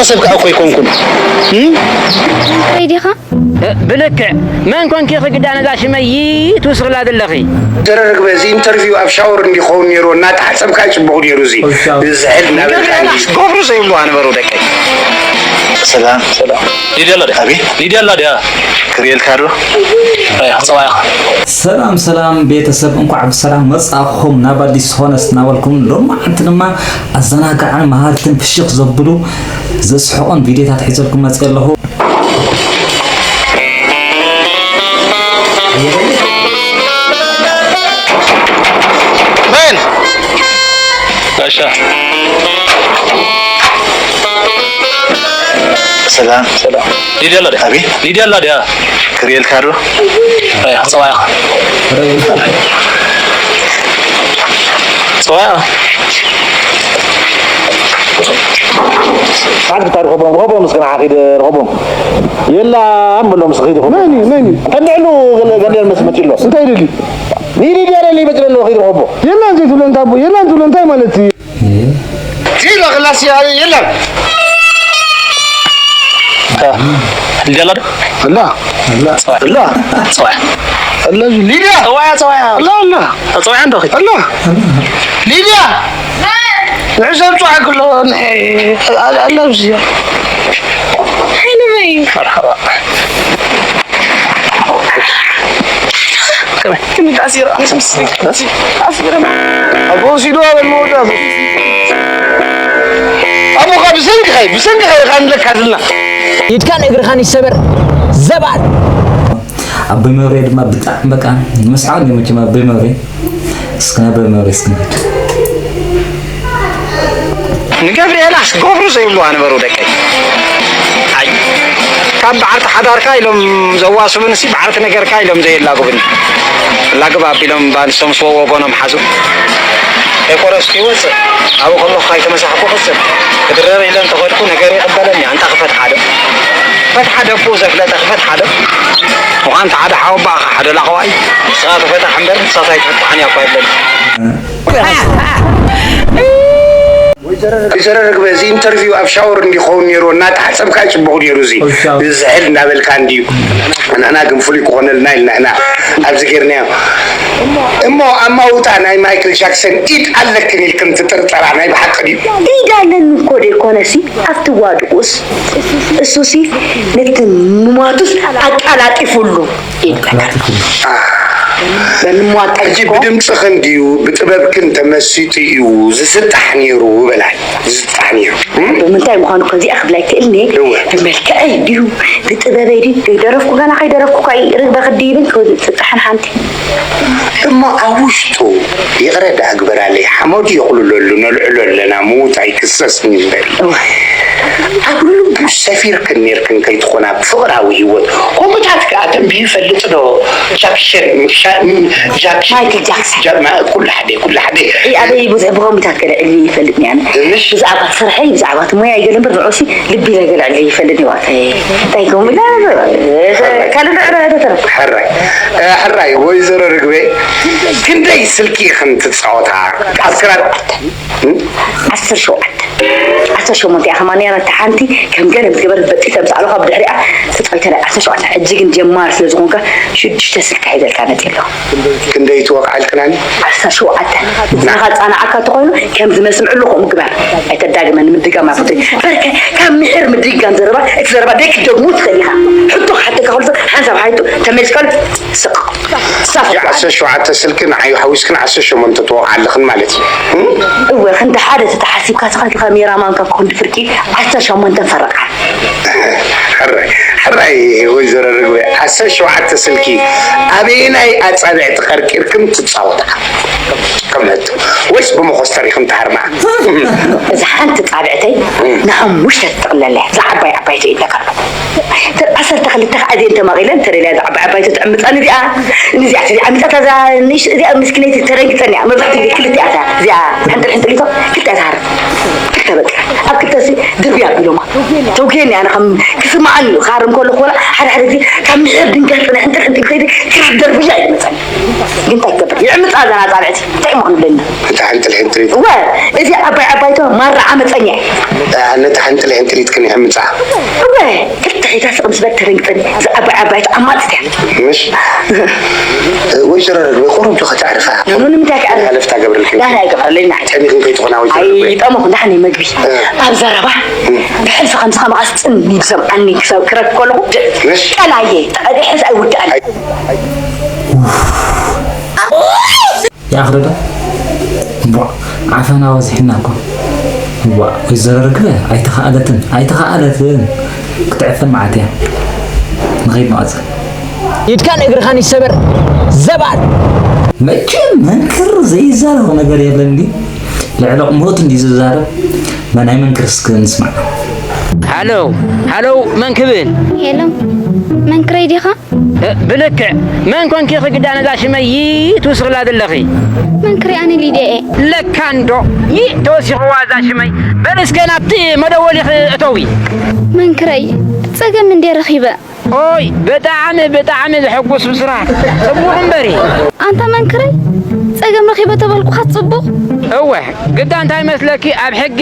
ሰብ ከኣ እኮ ኣይኮንኩን። እም? እንታይ ዲኻ? እ፣ ብልክዕ። መን ኮንኪ ኢኺ ግዳ ነዛ ሽመይ ትውስኽላ ዘለኺ? ዘረርግበ፣ እዚ ኢንተርቪው ኣብ ሻወር እንዲኸውን ነይሩ፣ እናተሓጸብካ እዩ ጽቡቕ ነይሩ። እዚ ኣብ ሻወር። ዝሕል እናበልካ እንዲ- ገብሩ ዘይብሉ ኣነበሩ ደቀይ። ሰላም፣ ሰላም። ሊድያ ኣላ ድያ? ኣቤት። ሊድያ ኣላ ድያ? ክርእየልካ ዶ? ኣያ፣ ጸዋያኻ። ሰላም ሰላም ቤተሰብ፣ እንኳዕ ብሰላም መጻእኹም ናብ ኣዲስ ሆነስ እናበልኩም፣ ሎማዓንቲ ድማ ኣዘናጋዕን መሃርትን ፍሽኽ ዘብሉ ዘስሕቑን ቪድዮታት ሒዘልኩም መጽእ ኣለኹ። መን? ጋሻ። ሰላም። ሰላም። ሊድያ ኣላ ድያ? ኣቤት። ሊድያ ኣላ ድያ? ክርእየልካ ዶ? ኣያ፣ ጸዋያ። ጸዋያ። ሓንቲ ርኸቦም፣ ርኸቦም እስኪ ንዓ ኺድ ርኸቦም። የላን በሎም እስኪ ኺድ ርኸቦም። መን እዩ? መን እዩ? ተንዕሉ ገለ፣ ገለ መስመት ኣሎ። እንታይ ደልዩ? ኒሊድያ ደልዩ ይበጥለሎ ኺድ ርኸቦ። የላን ዘይትብሎ እንታይ ኣቦ? የላን ትብሎ እንታይ ማለት እዩ? እ? ዜሮ ክላስ ያ-፣ የለን። እ፣ ሊድያ ኣላ ዶ? ኣላ። ኣላ። ኣላ። ጸዋያ። ኣላ፣ ሊድያ። ጸዋያ፣ ጸዋያ። ኣላ፣ ኣላ። ጸዋያ እንዶ ኺድ። ኣላ። ሊድያ። ንዕዘብ ጸዋያ ክሎ፣ ን-፣ ኣላ፣ ኣላ፣ ኣብዚ። ሓይሊ በይ። መርሓባ። ከመይ? ከመይ ተኣሲረ? ኣነ ምስ ተኣሲረ። ኣብ ወሲዱ ኣብ መወዳ። ኣቦኻ ብሰንክኻ እዩ፣ ብሰንክኻ እዩ፣ ካን ለካ ዝልና። ኢድካን እግርኻን ይሰበር ዘባል። ኣቦይ መብሬ ድማ ብጣዕሚ በቃ ንምስሓቕ እንዲ መቸም ኣቦይ መብሬ። እስኪ ናብ መብሬ እስኪ ንሂድ። ንገብርኤላስ ገብሩ ዘይብሉ ኣንበሩ ደቀይ። ኣይ፣ ካብ በዓልቲ ሓዳርካ ኢሎም ዘዋስቡንሲ በዓልቲ ነገርካ ኢሎም ዘየላግቡኒ። ላግብ ኣቢሎም ባንሶም ስወ ወገኖም ሓዙ። ኤኮረስኩ ይወፅእ። ኣብኡ ከለኹ ካይተመሳሕኩ ክፅእ። ክድረር ኢለ እንተኸድኩ ነገር ይቕበለኒ። ኣንታ ክፈት ሓደ። ክፈት ሓደ ብኡ ዘፍለጠ ክፈት ሓደ። ምዃን ተሓደ ሓወባእኻ ሓደ ላኸዋይ። ንስኻ ተፈታሕ እምበር ንሳት ኣይትፍታሕን እያ እኳ የብለኒ። ወይዘሮ ርግበ፣ እዚ ኢንተርቪው ኣብ ሻወር እንዲኸውን ነይሩ፣ እናተሓጸብካ እዩ ጽቡቕ ነይሩ። እዚ ኣብ ሻወር። ዝሕል እናበልካ እንድዩ። ንሕና ግን ፍሉይ ክኾነልና ኢልና ኢና ኣብዚ ጌርናዮ። እሞ ኣማውታ ናይ ማይክል ጃክሰን ኢድ ኣለክን ኢልክን ትጥርጠራ ናይ ብሓቂ ድዩ? ኢድ ኣለኒ እኮ ደይኮነሲ፣ ኣብቲ ዋድቁስ እሱሲ ነቲ ምሟቱስ ኣቃላጢፉሉ። ኣቃላጢፉ። ሕጂ ብድምፅኽን ድዩ ብጥበብክን ተመሲጡ እዩ ዝስጣሕ ነይሩ በላ። ዝስጣሕ ነይሩ። እም? ብምንታይ ምዃኑ እኮ እዚኣ ክብላ ኣይክእልን እየ። እወ። ብመልክዐይ ድዩ ብጥበበይ ድዩ? ዘይደረፍኩ ገና ከይደረፍኩ እኳ እዩ ርግበ ክድይብን ክስጣሕን ሓንቲ። እሞ ኣብ ውሽጡ ይቕረ ደኣ ግበራለይ፣ ሓመዱ የቑልለሉ፣ ነልዕሎ ኣለና፣ ምዉት ኣይክሰስን እዩ በል። እወ። ኣብ ልቡ ሰፊርክን ኔርክን ከይትኾና ብፍቕራዊ ህይወት ከምኡታት ከኣ ተንቢሁ ይፈልጥ ዶ? ጃክሽን፣ ሻ-፣ ም-፣ ጃክሽን፣ ማይክል ጃክሰን። ጃ-፣ ማ-፣ ኩሉ ሓደ፣ ኩሉ ሓደ። እይ፣ ኣበይ ብዙሕ ብኸምኡታት ገለ ዕልዩ ይፈልጥ እየ ኣነ። ትንሽ? ብዛዕባ ስርሐይ፣ ብዛዕባ እቲ ሞያይ ገለ እምበር ንዑሲ ልቢ ኢለ ገለ ዕልዩ ይፈልጥ እየ። እንታይ ከምኡ ኢለ፣ ካልእ ዕረ፣ ዕረ ተረፍ። ሕራይ፣ እ፣ ሕራይ፣ ወይዘሮ ርግቤ፣ ክንደይ ስልኪ ኢኽን ትጻወታ? ኣብ ክራር፣ እም? ዓሰርተ ሸውዓተ። ዓሰርተ ሸሞንተ እያ ከማን ነይራ፣ እታ ሓንቲ ከም ገለ ምስ ገበረት በጢሰ ምስ ኣሎኻ ብድሕሪኣ ተጻዊተ ናይ ዓሰርተ ሸውዓተ። ሕጂ ግን ጀማሪ ስለ ዝኾንካ ሽዱሽተ ስልኪ ሒዘልካ መጺእ ኣለኹ። ክንደይ ትወቕዓልክናኒ? ዓሰርተ ሸውዓተ። ንስኻ ዝጻናዓካ እንተኾይኑ ከም ዝመስምዕሉ ከምኡ ግበር። ኣይተዳግመኒ፣ ምድጋም ኣይፈቱን። በርከ ካብ ምሒር ምድጋም ዘረባ፣ እቲ ዘረባ ደይክትደግሙ ትኽእል ኢኻ። ሕቶ ክሓተካ ከሎ ሓንሳብ ሓይቱ ተመሊስካሉ ስቕ። ሳፍ። ዓሰርተ ሸውዓተ ስልኪ ንዓይ ሓዊስክን ዓሰርተ ሸሞንተ ትወቕዓ ኣለኽን ማለት እዩ። እም? እወ፣ ክንዲ ሓደ ተተሓሲብካ፣ ስኻ እቲ ካሜራማንካ ክንዲ ፍርቂ ዓሰርተ ሸሞንተ ፈረቓ። ሕራይ፣ ሕራይ ወይዘሮ ርግበ፣ ዓሰርተ ሸውዓተ ስልኪ ኣበየናይ ኣጻብዕቲ ቀርቂርክን ትጻወታ? ከም ሕቶ። ወይስ ብመኾስተር ኢኽን ትሃርማ? እዛ ሓንቲ ጻብዕተይ ንሓሙሽተ ትጥቕለለ፣ እዛ ዓባይ ዓባይቶ ይብለካ ኣለኹ። ዓሰርተ ክልተ ከዓ እዚአን ተማቒለን ተደልያ እዛ ዓባይ ዓባይቶ ትዕምፃ። ንዚኣ፣ ንዚኣ፣ እዚኣ ዓሚፃታ፣ እዛ ንእሽ-፣ እዚኣ ምስኪነይቲ ተደንግፀኒ እያ። መብዛሕትኡ ግዜ ክልቲኣ እታ፣ እዚኣ ሕንጥል ሕንጥሊቶ ክልቲኣ ትሃርም። ክልተ በቃ ኣብ ክልተሲ ድርብያ ኣቢሎማ። ተውጌኒ ኣነ ከም ክስምዓኒ እዩ። ክሃርም ከለኹ ወላ ሓደ ሓደ ግዜ ካብ ምሕር ድንጋይ ጽንሕ እንትን እንትን ከይደ ክራር ደርብያ ይመጸኒ። ግን እንታይ ክገብር? ይዕምጻ እዛ ናጻብዕቲ። እንታይ እሞ ክንብለኒ? እታ ሕንጥል ሕንጥሊት። እወ፣ እዚ ዓባይ ዓባይቶ ማራ ዓመጸኛ እዩ። እታ ነታ ሕንጥል ሕንጥሊት ክን ይዕምጻ። እወ፣ ክልተ ሒዛ ስቕ ምስ በል ተደንግጸኒ። እዛ ዓባይ ዓባይቶ ዓማጽት እያ። ምሽ? ወይዘሮ ረግበ ቁሩብ ዶ ከተዕርፋ? ኖ፣ ኖ፣ ንምንታይ ክዕርፍ? ሓለፍታ ገብርልኪ። ዳህና ኣይገብረለይ፣ ንዓይ። ጠሚኽን ከይትኾና ወይዘሮ ረግበ። ኣይጠመኹን፣ ዳሕኒ መግቢ። እ። ኣብ ዘረባ እ። ብሕልፊ ከምዚ ከማኻስ ጽን ይብሰምዓኒ ክሰብ ክረክ ከለኹ ድ-፣ ምሽ? ቀላየ፣ ጠቐደ ሕልፊ ኣይውድኣኒ። ኣይ- ይኣኽሎ ዶ? እምቧእ፣ ዓፈና በዚሕና እኮ። እዋእ፣ ወይዘሮ ርግበ ኣይተኻእለትን፣ ኣይተኻእለትን። ክትዕፈን መዓት እያ። ንኸይድ ንቐጽል። ኢድካን እግርኻን ይሰበር ዘባል። መቸም መንክር ዘይዛረቦ ነገር የለን እንዲ። ልዕሊ ሞት እንዲ ዝዛረብ መናይ መንክር እስክ ንስማዕ። ሃሎ፣ ሃሎ፣ መን ክብል? ሄሎ፣ መንክረይ ዲኻ? እ፣ ብልክዕ መን ኮንኪ ክግዳ ነዛ ሽመይ ትውስኽላ ዘለኺ? መንክረይ ኣነ ሊድያ እየ። ለካ እንዶ ይእ ተወሲኽዋ እዛ ሽመይ። በል እስከ ናብቲ መደወሊኺ እተዊ። መንክረይ ጸገም እንዴ ረኺበ? ኦይ ብጣዕሚ ብጣዕሚ ዘሐጉስ ብስራት። ጽቡቕ እምበሪ። ኣንታ መንክረይ ጸገም ረኺበ ተበልኩኻ ጽቡቕ? እወ ግዳ እንታይ መስለኪ ኣብ ሕጊ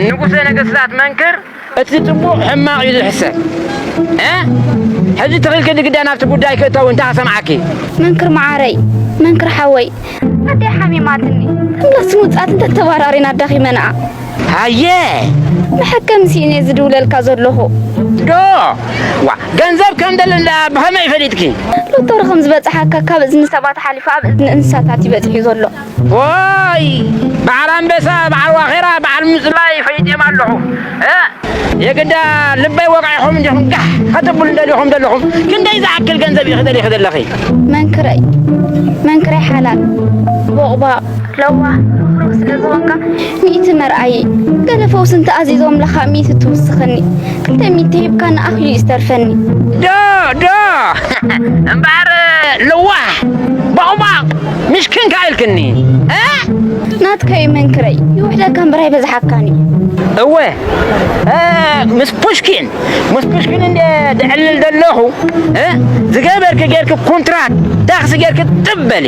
ንጉሰ ነገስታት መንክር እቲ ጽቡቕ ሕማቕ እዩ ዝሕሰብ። እ? ሕጂ ተኺልኪ ንግዳ ናብቲ ጉዳይ ክእተው እንታይ ክሰምዓኪ? መንክር መዓረይ፣ መንክር ሓወይ፣ ኣደይ ሓሚማትኒ። እምናስ ምውጻእት እንተተባራሪና ኣዳኺመንኣ። ሃየ! መሐከሚ ስኢነ ዝድውለልካ ዘለኹ። ዶ! ዋ፣ ገንዘብ ከም ደለና ብኸመይ ፈሊጥኪ? ሎተሪ ከም ዝበጽሓካ ካብ እዝኒ ሰባት ሓሊፉ ኣብ እዝኒ እንስሳታት እዩ በጺሑ ዘሎ። ወይ በዓል ኣንበሳ፣ በዓል ዋኼራ፣ በዓል ምጽላይ ፈይጥዮም ኣለኹ። እ? የግዳ ልበይ ወቃዕኹም እንዲኹም ጋሕ ከተብሉ ደሊኹም ዘለኹም። ክንደይ ዝኣክል ገንዘብ እዩ ክደሊኺ ዘለኺ? መንክረይ፣ መንክረይ ሓላል፣ ቦቕባቕ፣ ለዋህ፣ ርኽሩኽ ስለ ዝኾንካ ሚእቲ መርኣየይ። ገለ ፈውሲ እንተኣዚዞምለኻ ሚእቲ ትውስኸኒ። ክልተ ሚእቲ ሂብካ ንኣኽሊሉ ዝተርፈኒ። ዶ፣ ዶ፣ እምበኣር ለዋህ፣ ቦቕባቕ፣ ምሽክን ከኣ ኢልክኒ፣ እ? ናትካ እዩ መንክረይ፣ ይውሕደካ እምበር ኣይበዝሓካን እዩ። እወ፣ እ፣ ምስ ፑሽኪን፣ ምስ ፑሽኪን እንደ ድዕልል ዘለኹ፣ እ፣ ዝገበርኪ ጌርኪ ኩንትራት፣ ታክሲ ጌርኪ ጥብ በሊ።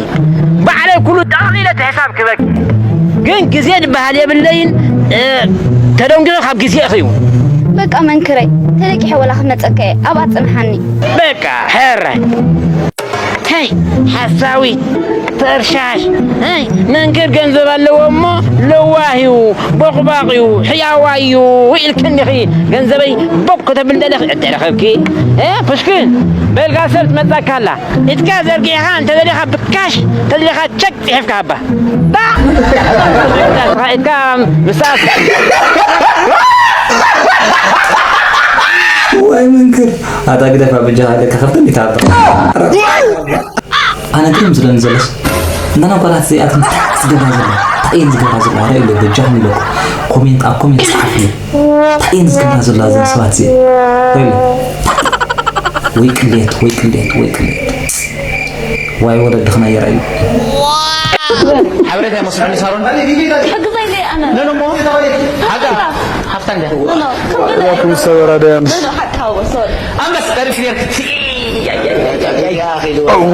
ባዕለይ ኩሉ ጠቕሊለ እቲ ሕሳብ ክበኪ። ግን ግዜ ዝበሃል የብለይን፣ እ፣ ተደንጊኹ ካብ ግዜ እኽዩ። በቃ መንክረይ፣ ተለቂሐ ወላ ክመጸካ እየ፣ ኣብኣ ጽንሓኒ። በቃ፣ ሕራይ። ሄይ፣ ሓሳዊ፣ ተርሻሽ፣ ሄይ፣ መንክር ገንዘብ ኣለዎ እሞ ለዋህ እዩ፣ ቦቕባቕ እዩ፣ ሕያዋይ እዩ ኢልክኒ ኢኺ። ገንዘበይ ቦቕ ከተብል ደለኺ፣ እንተ ረኸብኪ፣ እ፣ ፕሽክን፣ በልጋ ሰብ ትመጻካ ኣላ። ኢድካ ዘርጊሕኻ እንተ ደሊኻ ብካሽ፣ እንተ ደሊኻ ቸክ ጽሒፍካ ሃባ። ባ! ኢድካ ምሳስ። ዋይ መንክር፣ ኣታ ግደፋ በጃኻ፣ ደቂ ከፍተ እንዴት ኣታ? ኣነ ግርም ዝለኒ ዘሎስ፣ እንተና ጓላት እዚኣተን እንታይ ዝገብራ ዘለዋ? እንታይ እየን ዝገብራ ዘለዋ? ርእዩ በጃኹም ኢለኩም። ኮሜንት፣ ኣብ ኮሜንት ጸሓፉ። እንታይ እየን ዝገብራ ዘለዋ እዘን ሰባት እዚአን? ርእዩ። ወይ ቅሌት፣ ወይ ቅሌት፣ ወይ ቅሌት። ዋይ ወለድኽና የርእዩ። ሓበሬታ ይመስለኒ ሳሮን። ሕግዘይ ዘይ ኣነ። ነኖ እሞ። ሓጋ። ሓፍታ እንደ። ኖ፣ ኖ፣ ከም ገለ ያኩም ሰበራ ደያንስ። ኖ፣ ኖ፣ ሓቃ ወሶድ። ኣንበስ ተሪፍ ነርክ።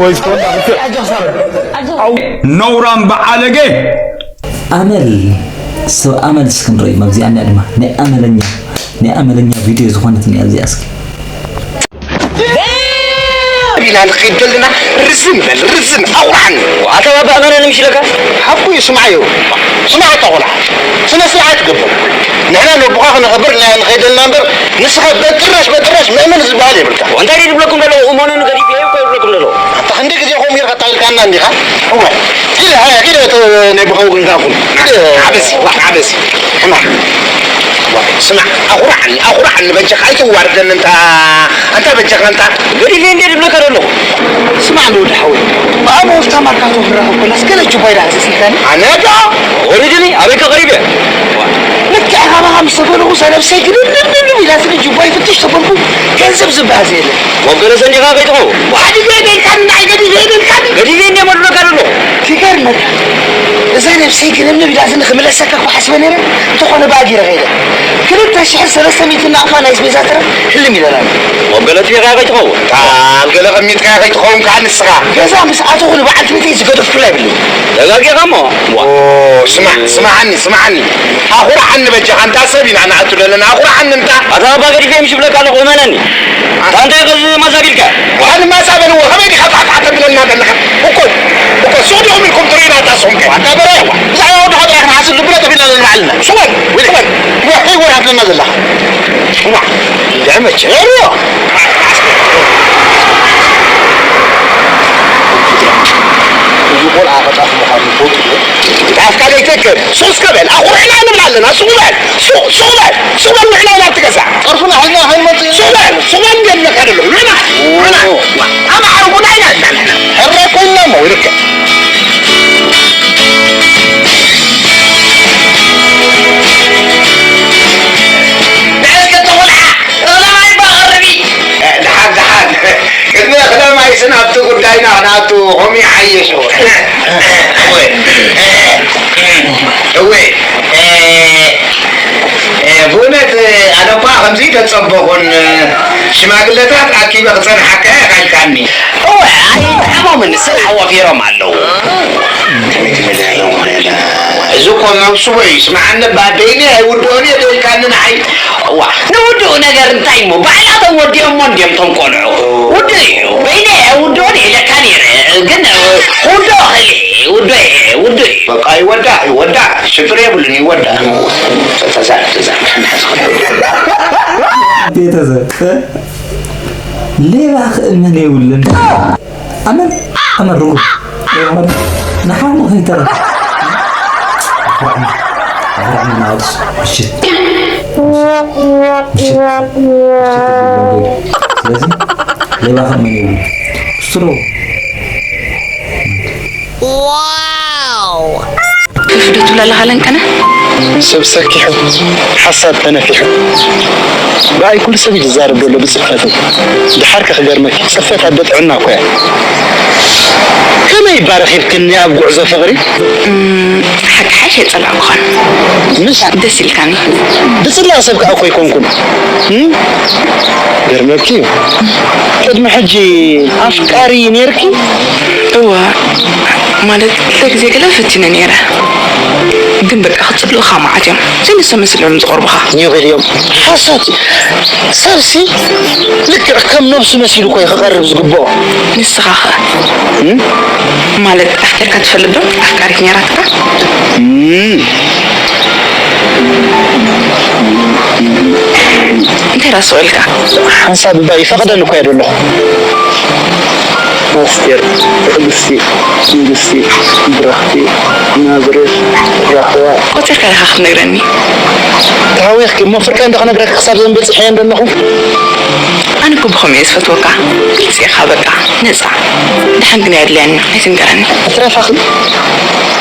ወይ ስቶን። ኣጆ ሳሮን። ኣጆ። ነውራም በዓለገ። ኣመል፣ ሰብ ኣመል እስኪ ንርእይ፣ መብዚኣ እኒኣ ድማ ናይ ኣመለኛ፣ ናይ ኣመለኛ ቪድዮ ዝኾነት እኒኣ እዚኣ እስኪ። ቢና ንኸይድ ዘለና ርዝን በል፣ ርዝን ኣቑራዕኒ። ኣታ ባባ ኣመና ንምሽለካ? ሓቁ እዩ፣ ስምዓዮ። ስማዕ ኣታ ቆልዓ፣ ስነ ስርዓት ግበር። ንሕና ነቦኻ ክነኽብር ኢና ንኸይድ ዘለና እምበር፣ ንስኻ በጥራሽ በጥራሽ ምእመን ዝበሃል የብልካ። እንታይ ድዩ ዝብለኩም ዘሎ? እመኑኒ ገዲፈ እየ እኮ ይብለኩም ዘሎ። ኣታ ክንደይ ግዜ ከምኡ ጌርካ ኣታሊልካና እንዲኻ? እወ። ኪደ፣ ሃያ፣ ኪደ፣ እቶ ናይ ቦኻዊ ግን ካኹን። ኪደ። ዓበሲ፣ ዋ፣ ዓበሲ። ሕማቕ። ዋ፣ ስማዕ፣ ኣኹርዓኒ፣ ኣኹርዓኒ፣ በጃኻ ኣይትዋርደኒ እንታ፣ ኣንታ በጃኻ እንታ። ገዲፈ እንዴ ድብለካ ዘለኹ? ስማዕ፣ ንወዲ ሓወይ፣ ብኣብ ወፍታ ማርካቶ ክረኸብ ኮላስ ገለ ጁባይ ደኣ ዘሲልካኒ? ኣነ ዶ? ወሪድኒ፣ ኣበይ ከ ቀሪበ? ልክዕ ካባኻ ምስ ተፈለኹ፣ እዛ ነብሰይ ግድም ኢላትኒ፣ ጁባይ ፍትሽ ተበልኩ፣ ገንዘብ ዝበሃል ዘየለ። ወገለ ሰንዲኻ ከይትኸውን። ዋዕዲ ገደልካኒ፣ ናይ ገዲፈ ገደልካኒ። ገዲፈ እንዴ መድረካ ዘሎ? ክገርመካ። እዛ ነብሰይ ግርምንብ ኢላትኒ ክምለሰካ እኮ ሓስበ ነይረ። እንተኾነ ብኣጊረ ከይደ። ክልተ ሽሕን ሰለስተ ሚእትን ናቕፋ ናይ ኣስቤዛ ተረፍ ህልም ኢለና። ወገለ ትቢኻ ከይትኸውን። ኣብ ገለ ቀሚጥካ ከይትኸውን ከዓ ንስኻ። ገዛ ምስ ኣተኹ ንበዓልቲ ቤተይ ዝገደፍኩላ የብለይን። ተጋጊኻ እሞ። ኦ፣ ስማዕ፣ ስማዓኒ፣ ስማዓኒ። ኣኹርዓኒ በጃኻ፣ እንታ ሰብ ኢና ንኣቱ ዘለና፣ ኣኹርዓኒ እንታ። ኣታ ኣባ ገዲፈ ምሽ ብለካ ኣለኹ፣ እመነኒ። ኣንታ እንታይ ከዚ ማዛቢልካ? ዋን ማዛበልዎ፣ ከመይ ዲኻ ጣዕጣዕ ተብለና ዘለኻ? እኮ፣ እኮ፣ ሱቕ ዲኹም ኢልኩም ትርእዩና ኣታ ንስኹም ከ? ኣታ በረ፣ ብዛዕባ ወዲ ኸጥራ ክንሓስብ ልብና ጠፊእና ዘለና ባዕልና። ሱቕ በል፣ ሱቕ በል። ወይ፣ ወይ ወራትና ዘለኻ። ዋ፣ እንድዒ መቸ። ሄሎ። እዚ ቆልዓ ቀጣፊ ምዃኑ ይፈልጡ ዶ? ጣፍካ ዘይትእክል። ሱቕ እስከ በል። ኣኹርዕና ንብል ኣለና። ሱቕ በል። ሱቕ፣ ሱቕ በል። ሱቕ በል ንሕና ኢና ኣብቲ ገዛ። ጸርፍና ሒዝና ከይንመጽእ። ሱቕ በል። ሱቕ በል እንድየ ዝብለካ ዘለኹ። ንሕና፣ ንሕና። ኣማዕርጉና ኢና ዘለና። ሕራይ ኮይንና እሞ ይርከብ። ንዕል ከተኾልዓ፣ እኽለ ማይ እባ ኣቕርቢ። ደሓን፣ ደሓን። ቅድሚ እኽለ ማይስ ናብቲ ጉዳይና ክንኣቱ ከምኡ ይሓይሽ። እወ። እወ። ብእውነት ኣነ እኳ ከምዚ ተጸበኹን ሽማግለታት ኣኪበ ክጸንሓካ ኢኻ ኢልካኒ። እወ፣ ኣይጠዓሞምን፣ ስራሕ ወፊሮም ኣለዉ። ከመይ ትመልስ ኣለኹ ነለ? እዚ እኮ መብስቦ እዩ። ስምዓኒ፣ እባ በይነይ ኣይውድኦን እየ ዶ ኢልካኒ ንዓይ? እዋ፣ ንውድኡ ነገር እንታይ እሞ፣ ባዕላቶም ወዲኦሞ እንድዮም እቶም ቆልዑ። ውድኡ እዩ። በይነይ ኣይውድኦን እየ ኢለካ ነይረ። ግን፣ ክውድኦ ክእል እየ። ውድኡ እየ፣ ውድኡ እዩ። በቃ ይወዳእ፣ ይወዳእ። ሽግር የብሉን፣ ይወዳእ። ተዛር፣ ተዛር፣ ቤተሰብ፣ ሌባ ክእመን የብሉን። ኣመን፣ ኣመን ርጉም። ሌባ ማለት ንሓሙ ከይተረፈ። ኣፍራዕኒ፣ ኣፍራዕኒ ማለት ምሽት፣ ምሽት፣ ምሽት፣ ምሽት። ስለዚ ሌባ ክእመን የብሉን። ስትሮ። ክፍደቱ ላለኻለን ቀነ? ሰብ ሰኪሑ፣ ሓሳብ ተነፊሑ፣ ብኣይ ኩሉ ሰብ እዩ ዝዛረብ ዘሎ ብጽፈተይ። ደሓር ከ ክገርመኪ፣ ጽፈት ኣደ ጥዕና እኮ እያ። ከመይ እባ ረኺብክኒ ኣብ ጉዕዞ ፍቕሪ? እም፣ ሓቂ ሓይሽ ኣይጸላእኩኻን። ምስ? ደስ ኢልካኒ። ዝጽላእ ሰብ ከኣ እኮ ኣይኮንኩን። እም? ገርመኪ እዩ። ቅድሚ ሕጂ ኣፍቃሪ ነይርኪ? እወ፣ ማለት፣ ክልተ ግዜ ገለ ፈቲነ ነይረ። ግን በቃ ክጽልኡኻ መዓት እዮም። ዘይንሰ መሲሎም እዮም ዝቐርቡኻ። ኒው በልዮም። ሓሶት እዩ። ሰብሲ ልክዕ ከም ነብሱ መሲሉ እኮ እዩ ክቐርብ ዝግብኦ። ንስኻ ኸ? እም? ማለት፣ ኣፍቂርካ ትፈልጥ ዶ? ኣፍቃሪት ነይራትካ? እም። እንታይ ደኣ ስቕ ኢልካ? ሓንሳብ እባ ይፈቕደኒ እኮ እየ ዘለኹ። ኣስቴር፣ ትዕግስቲ፣ ትዕግስቲ፣ ብራኽቲ፣ ናዝሬት፣ ራህዋ። ቆጺርካ ዲኻ ክትነግረኒ? ተሃዊኽኪ እሞ ፍርቀይ እንዶ ክነግረኪ ክሳብ ዘንበጽሕ እየ እንዶ ኣለኹ። ኣነ እኮ ብኸምኡ እየ ዝፈትወካ። ግልጺ ኢኻ በቃ፣ ነጻ። ደሓን ግን ኣየድልየኒ፣ ኣይትንገረኒ። ኣትረፋኺ።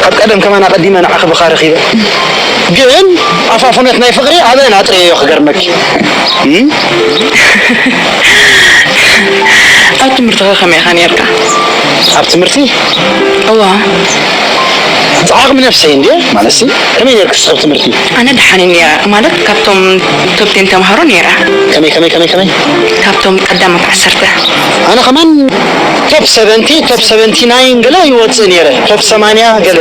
ካብ ቀደም ከማን ኣቐዲመ ንዓኺ ብኻ ረኺበ። ግን ኣፋፍኖት ናይ ፍቕሪ ኣበን ኣጥረየዮ ክገርመኪ። እም? ኣብ ትምህርትኸ ከመይ ኢኻ ነይርካ? ኣብ ትምህርቲ? እዋ። ዓቕሚ ነፍሰይ እንድየ፣ ማለትሲ፣ ከመይ ነይርክስ ኣብ ትምህርቲ? ኣነ ደሓን እየ፣ ማለት ካብቶም ቶፕ ቴን ተምሃሮ ነይረ። ከመይ፣ ከመይ፣ ከመይ፣ ከመይ? ካብቶም ቀዳሞት ዓሰርተ። ኣነ ከማን ቶፕ ሰቨንቲ፣ ቶፕ ሰቨንቲ ናይን ገለ ይወፅእ ነይረ፣ ቶፕ ሰማንያ ገለ።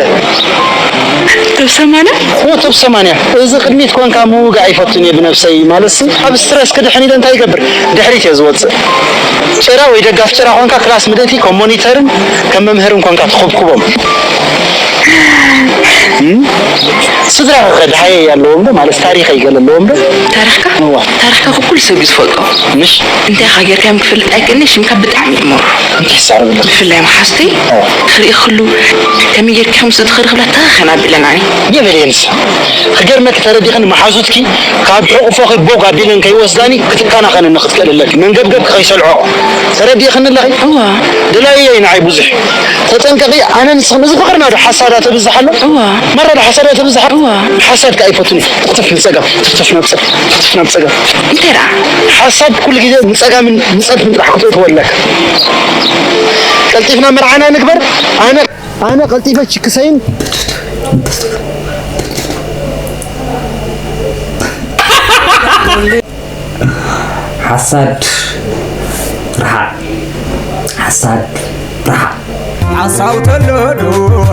ቶፕ ሰማንያ? ኦ፣ ቶፕ ሰማንያ። እዚ ቅድሚት ኮንካ ምውጋእ ኣይፈቱን እየ ብነብሰይ፣ ማለትሲ፣ ኣብ ስትረስ ክድሕን ኢለ እንታይ ይገብር? ድሕሪት እየ ዝወፅእ። ጭራ ወይ ደጋፍ ጭራ ኮንካ ክላስ ምእንቲ ከም ሞኒተርን ከም መምህርን ኮንካ ትኹብኩቦም። እም? ስድራኺ ከ ደሃየይ ኣለዎም ዶ? ማለት ታሪኸይ ገለ ኣለዎም ዶ? ታሪኽካ? እዋ። ታሪኽካ እኮ ኩሉ ሰብ እዩ ዝፈልጦ። ምሽ? እንታይ ኢኻ ጌርካዮም ክፈልጥ ኣይክእልን፣ ሽምካ ብጣዕሚ እዩ ምሩር። እንታይ ይዛረብ ኣለኹ? ብፍላይ መሓዙተይ ኣዎ። ክርኢ ክሉ ከመይ ጌርካ ምስ ትኸዲ ክብላ ተኸኸን ኣቢለናኒ። የበለየ ንሳ። ክገርመኪ ተረዲኽኒ መሓዙትኪ ካብ ሕቑፎኺ ቦግ ኣቢለን ከይወስዳኒ ክትከናኸንኒ ክትክእል ኣለኪ። መንገብገብኪ ከይሰልዖ። ተረዲኽኒ ኣለኺ? እዋ። ደላይዮ እዩ ንዓይ ብዙሕ። ተጠንቀቒ፣ ኣነ ንስኽን፣ እዚ ፍቕርና ዶ ሓሳዳ ተብዝሕ ኣሎ? እዋ። መራ ዶ ሓሳዳ ተብዝሕ ኣሎ? እዋ። ሓሳድ ከኣ ኣይፈቱን እዩ። ትኽትፍ ንጸጋም፣ ትኽትፍ ናብ ጸጋም፣ ትኽትፍ ናብ ጸጋም። እንታይ ደኣ? ሓሳድ ኩሉ ግዜ ንጸጋምን ንጸድፍን ጥራሕ ክትእትዎ ኣለካ። ቀልጢፍና መርዓና ንግበር። ኣነ፣ ኣነ ቀልጢፈ ችክሰይን ሓሳድ ርሓቕ። ሓሳድ ርሓቕ። ሓሳው ተሎዶ፣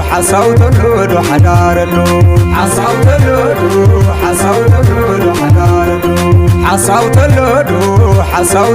ሓሳው ተሎዶ ሓዳረዶ። ሓሳው ተሎዶ፣ ሓሳው ተሎዶ ሓዳረዶ። ሓሳው ተሎዶ፣ ሓሳው